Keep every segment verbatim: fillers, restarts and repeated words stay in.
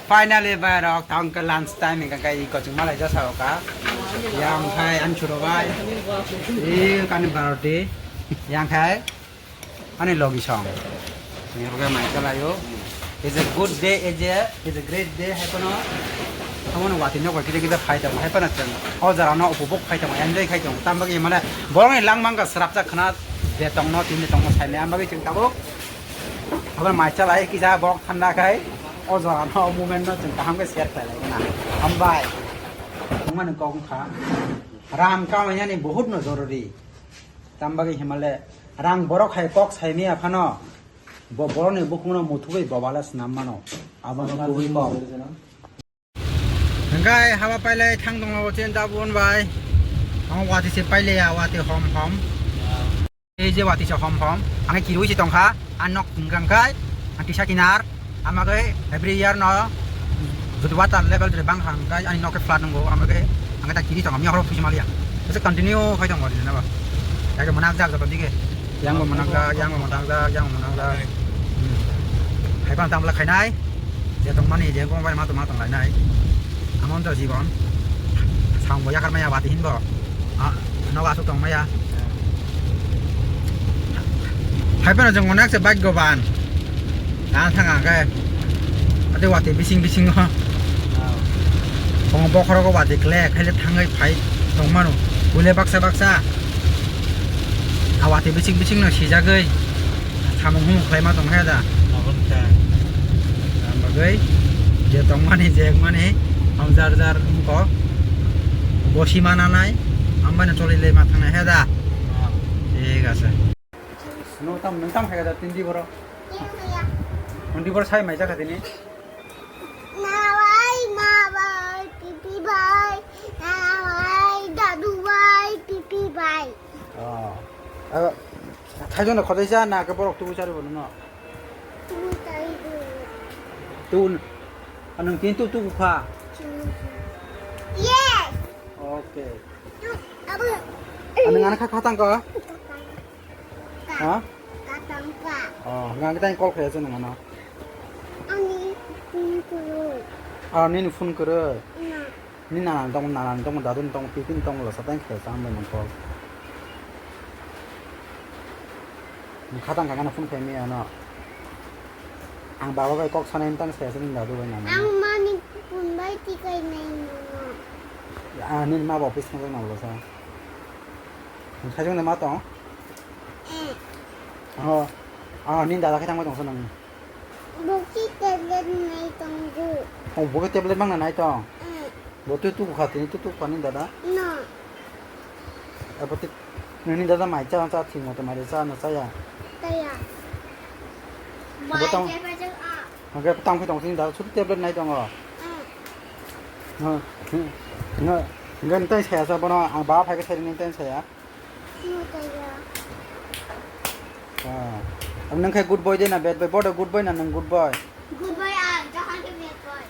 Finally, bai rok, tang ke lunch time, hingka kai kochwng malai ja sao ka. Yang khai, ang churo bai. I kani baroti. Yang khai, ani logi song. Ni roga mai ka layo. It's a good day, it's a, it's a great day, hai kono. Amo no wati no kita kita phai tong, hai pana chwng. O jara no upubuk phai tong, enjoy khai tong. Tam bagi mane, borong ni lang mang ka srap jak khna, de tong no, tin de tong no, sai me, am bagi chwng tabuk. Abo mai chalai kisa borok thanda khai o jora no movement no chwng kaham khe share khlai lai na. Hambai. Wngmani kok wngkha. Rang kamani yani bahut no jorori. Tam bagwi himale rang borok hai kok sai maya phano bo borok ni bukhung no muthubwi bobala swnam mano. Abo no kubui kok. Hingkai haba pailai thang tonglo chen da bon bai. Ang wati se pailai ya wati hom hom. Ei je wati se hom hom. Ang kirui se tongkha. Ang nok hingkang kai. Ang kisa kinar. Amagai every year no. Jodi water level jodi bang hang kai ani nok flat nungo. Amagai ang ta kiri tong. Ami horo pusi malia. Ese continue khai tong wati na ba. Eke manak jak jat dige. Yang bo manak jak, yang bo manak jak, yang bo manak jak. Hmm. Hai bang tam la khainai. Je tongmani je gong bai ma tong ma tong lainai. Amon to jibon. Sang bo yakar maya wati hin bo. Ah, no wasu tong maya. Hai pano jong onek se bike go ban. Dan thang ang kai. Ate wati bising bising ho. Kong bokhoro go wati kle khaile thangai phai tong mano. Bule baksa baksa. A wati bising bising no sijagwi. Samung humung khlaima tong khe da. Nokon kha. Ang bagwi je tongmani je mani ang jar jar ko bosi mana nai ambai na choli le ma thang nai he da. Ah. Thik ase. No tam nang tam khe da tindi boro. Tindi boro sai mai jakha tini. Nawai ma bai pipi bai. Nawai dadu bai pipi bai. Oh. Thaijon na khodai ja na ke borok tubu chari bono no. Tubu chari bono. Tu anung tin tu tu kha. Yes. Okay. Tu abu. Anung ana kha khatang ko? Khatang. Ha? Khatang ka. Oh, ngang kita call khe se nang ano. Ani phone kuru. Ah, nini phone kuru. Na. Ni nanan tong, nanan tong, dadun tong, pipin tong, lo satang khe sa ambai nang kol. Ni khatang kha gana phone khe mi ano. Ang baba bai kok sanai tang sa ni dadu bai nang. Ang mani phone bai tikai nai no. Ah, ni ma ba office thang nang lo sa. Ang khaijong de ma tong. Eh. Oh. Ah, ni dada khe thang bai tong sa nang. Bo ki tablet nai tong ju. Oh, bo ki tablet mang na nai tong. Eh. Bo tu tu kha tini tu tu kha ni dada. No. Abo ti nini dada mai cha cha thing mo to mai cha na cha ya. Cha ya. Bo tong. Bai cha cha a. Oke, tang khe tong sini dada sutu tablet nai tong o. Eh. No. No. Ngan tai saya sa bono ang ba phai ke sai ni tai saya. Ah. Ang nang khai good boy de na bad boy? Bodo good boy na nang good boy? Good boy, ah, jahan ke bad boy.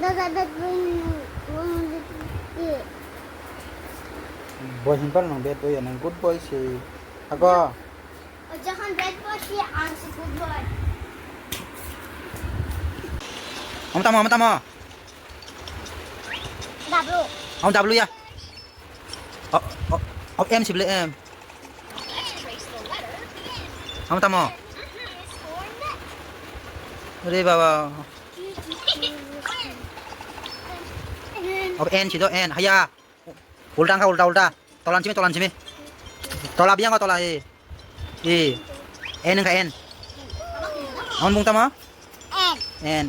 Dada bad boy, boy himpan nang bad boy ya nang good boy si. Ako. Oh, jahan bad boy si, ang si good boy. Om tamo, om tamo. W. Oh, W ya. Oh, oh, oh, M sih beli M. Kamu tamo. Re baba. Oh, N sih do N. Haya. Ulta angka, ulta, ulta. Tolan simi, tolan simi. Tola biang ko tola, eh. Eh. N angka N. Kamu bung tamo? N. N.